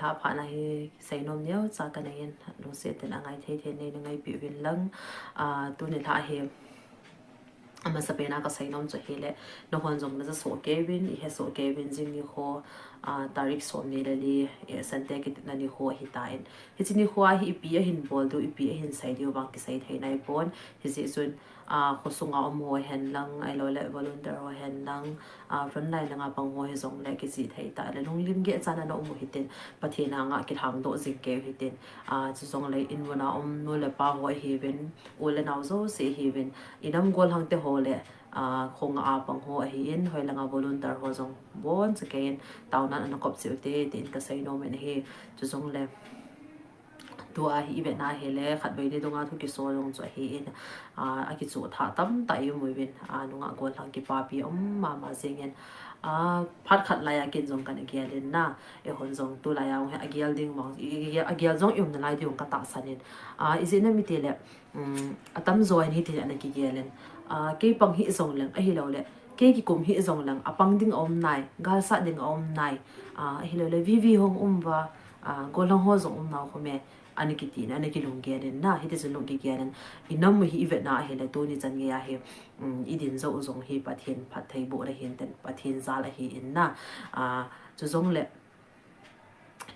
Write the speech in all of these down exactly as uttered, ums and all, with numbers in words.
Lha phat na hi seinom neocha kanei in, lungset tah in angai thei thei in neina ngaipi uvin lang. Ah, tuni lha hi amasapen a kaseinom chu ahile, nahon jong naja soh kei uvin, ihe soh kei uvin, jing nikho, ah, tarik somni le li, eh, Sunday kitepna nikho ahitan. Hiche nikho a hi ipi ahin bol diu, ipi ahin sei diu vang kisei thei naipon. Hijeh chun, ah, khosunga um ho hen lang, ahilou le volunteer ho hen lang, ah, frontline langa pang ho hijongle kijih thei tah le lunglim geh chan ana um u hitin, Pathen anga kilhangdoh jing kei u hitin, ah, chujongle inmun a um nu le pa ho ahiuvin, u le nao jouse ahiuvin, inam golhang te ho le, ah, khonga a pang ho ahin, hoilanga volunteer ho jong boncha kei in taona ana kop cheh ute, tin kaseinom in ahi, chujongle. Tua hi ivetna hile, khatvei ni dunga thu kiso jong chu ahin, ah, akichoh thah tamtah i um uvin, ah, nungah golhang kipapi um mama jingin, ah, phat khat laiya ken jong kana gel in na, eihon jong tulaiya jong hi agel ding vang, i, i, agel jong i um nalai ding jong katahsan in, ah, ijeh inem itile, um, atamjo in hitin ana kigel in, ah, kei pang hih jongleng, ahilou le, kei kikum hih jongleng, apang ding aum nai, galsat ding aum nai, ah, ahilou le, vivi hung um uva, ah, golhang ho jong um nau khom e, ana kiti in, ana kilunggel in na, hiti chun lung kigel in, inam u hi ivetna ahile, tuni chan geiya hi, um, idin jou u jong hi Pathen phattheibohna ahin tin, Pathen jal ahin na, ah, chujongle,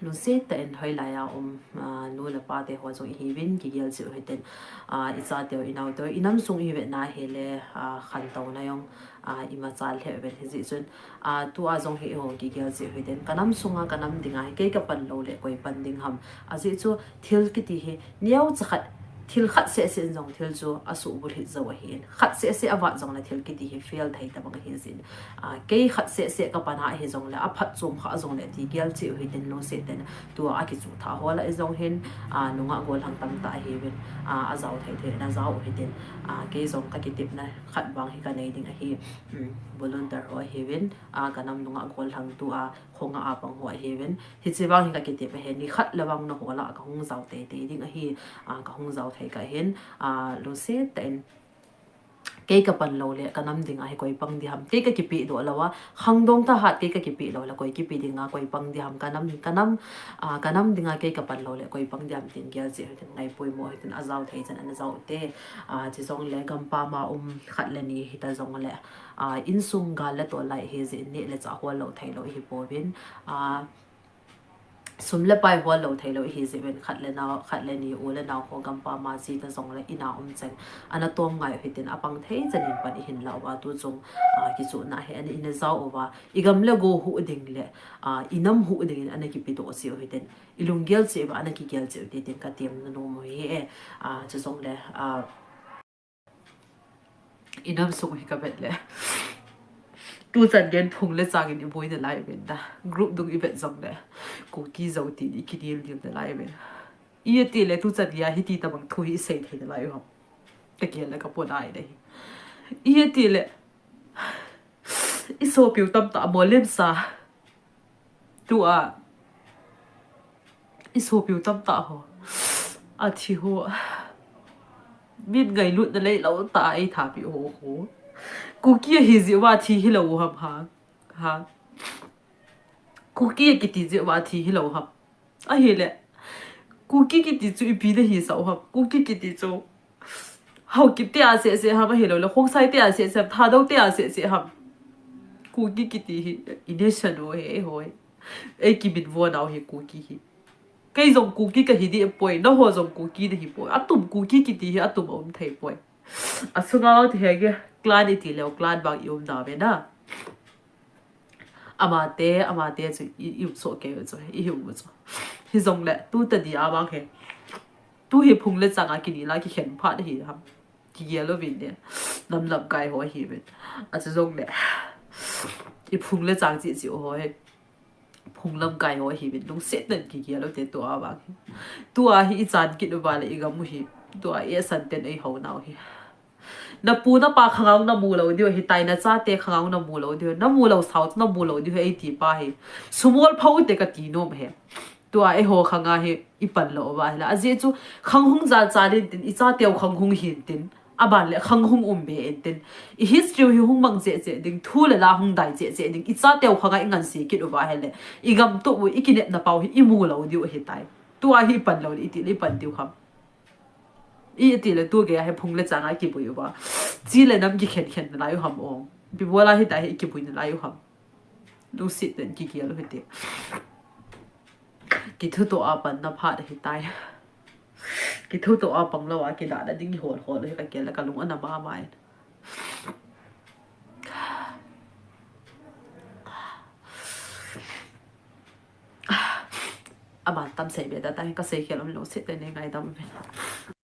lungset tah in hoilaiya um, ah, nu le pa te ho jong ihiuvin, kigel cheh u hitin, ah, ichateu, inaoteu, inam sung ivetna hile, ah, khantouna jong, ah, imachal lheh uvin hijeh chun, ah, tua jong hi eiho kigel cheh u hitin, kanam sunga, kanam dinga hi kei kapan lou le koi pan ding ham. Ajeh chu thil kiti hi neocha khat, thil khat seh seh in jong thil chu asuhbulhit jou ahin. Khat seh seh avat jongle thil kiti hi fail thei tabang ahi jin. Ah, kei khat seh seh kapan a hijongle, aphatchom kha jongle ti gel cheh u hitin lungset tah in. Tua akichoh thah ho lah a jong hin, ah, nungah golhang tamtah ahiuvin, ah, ajao thei thei in ajao u hitin. Ah, kei jong kakitepna khat vang hi kanei ding ahi. Um, volunteer ho ahiuvin, ah, kanam nungah golhang tua khonga a pang ho ahiuvin. Hiche vang hi kakitep ahi, nikhat le vang naho lah a kahung jao teitei ding ahi, ah, kahung jao thei kah in, ah, lungset tah in kei kapan lou le kanam dinga hi koi pang ding ham, kei kakipeh doh lou a, khangdong thahat kei kakipeh lou le koi kipe dinga koi pang ding ham, kanam, kanam, ah, kanam dinga kei kapan lou le koi pang ding ham tin gel cheh u hitin, ngaipoimo u hitin, ajao thei chan ana jao ute, ah, chujongle gampam a um khat le ni hita jongle, ah, insung gal le tol lai hijeh in neh le chah hol lou theilou ihi pouvin, ah, sum le pai hol lou theilou ihi jeh uvin khat le nao, khat le ni u le nao ho gampam a jita jongle ina um cheng, ana tom ngai u hitin apang thei chan in pan ihin lah uva tu chung, ah, kichohna hi ana ina jao uva, igam le go huh ding le, ah, inam huh dingin ana kipedoh cheh u hitin, ilunggel cheh uva ana kigel cheh u hite tin katemna nom u ahi e, ah, chujongle, ah, inam sung hi kavet le. Tuchan geiyin phung le chang in iboi nalai uvin da. Group dung ivet jongle, Kuki Zo tin ikinel nel nalai uvin. Iti le tuchan geiya hiti tabang thu hi isei thei nalai u ham, kagel le kapona ahi. Iti le isopiu tamtah a molemsa. Tua isopiu tamtah ho athi ho, min ngailutna leilou tah a eithapi ho ho, Kuki ahi jeh uva thi hilou ham ha? Ha? Kuki akiti jeh uva thi hilou ham? Ahile, Kuki kiti chu ipi nahisah u ham? Kuki kiti chu Haokip te a seh seh ham, ahilou le Khongsai te a seh seh ham, Thadou te a seh seh ham? Kuki kiti hi ination u ahi, eihoi, eikiminvo nau hi Kuki hi. Kei jong Kuki kahi deh poi, naho jong Kuki nahi poi. Atum Kuki kiti hi atum aum thei poi. Asunga ti henge, clan iti leu clan vang ium nauve na. Amate, amate chu i, ium soh kei u chu, ihi u chu. Hijongle, tu tadi a vang hi, tu hi phung le chang a kinel a kikhen phat ahi ham? Kigel uvin ne. Nam lamkai ho ahiuvin. Achujongle, iphung le chang cheh cheh ho hi, phung lamkai ho ahiuvin, lungset tah in kigel ute tua vang hi. Tua hi ichan kit uva le igam u hi, tua isan ten eihou nau hi. Napu napa khangong namu lou diu ahitai, nachate khangong namu lou diu, namu lou sao chu namu lou diu ahi eiti pa hi. Sumol pha ute kati nom ahi. Tua eiho khanga hi ipan lou uva ahile, ajeh chu khang hung jal chan in tin, ichateu khang hung hin tin, Aban le khang hung um be intin. I history hi hung mang cheh cheh ding, thu le la hung dai cheh cheh ding. I chateu khang a i ngansi kit uva ahile, i gam toh u, i kinepna pau hi i mu lou diu ahitai. Tua hi i pan lou le, i ti le i pan diu ham. I ti le tu gei a hi phung le chang a i kibui uva. Chi le nam kikhen khen nalai u ham o. Ipi bola hita hi i kibui nalai u ham. Lungset ten kigel u hite. Kithutoh a panna phat ahitai. Kithutoh a pang lou a kidalha ding hol hol hi ka gel le ka lung ana mama in. Aban tam sei be da tai, ka sei khel um lou, lungset ten nei ngaidam uvin.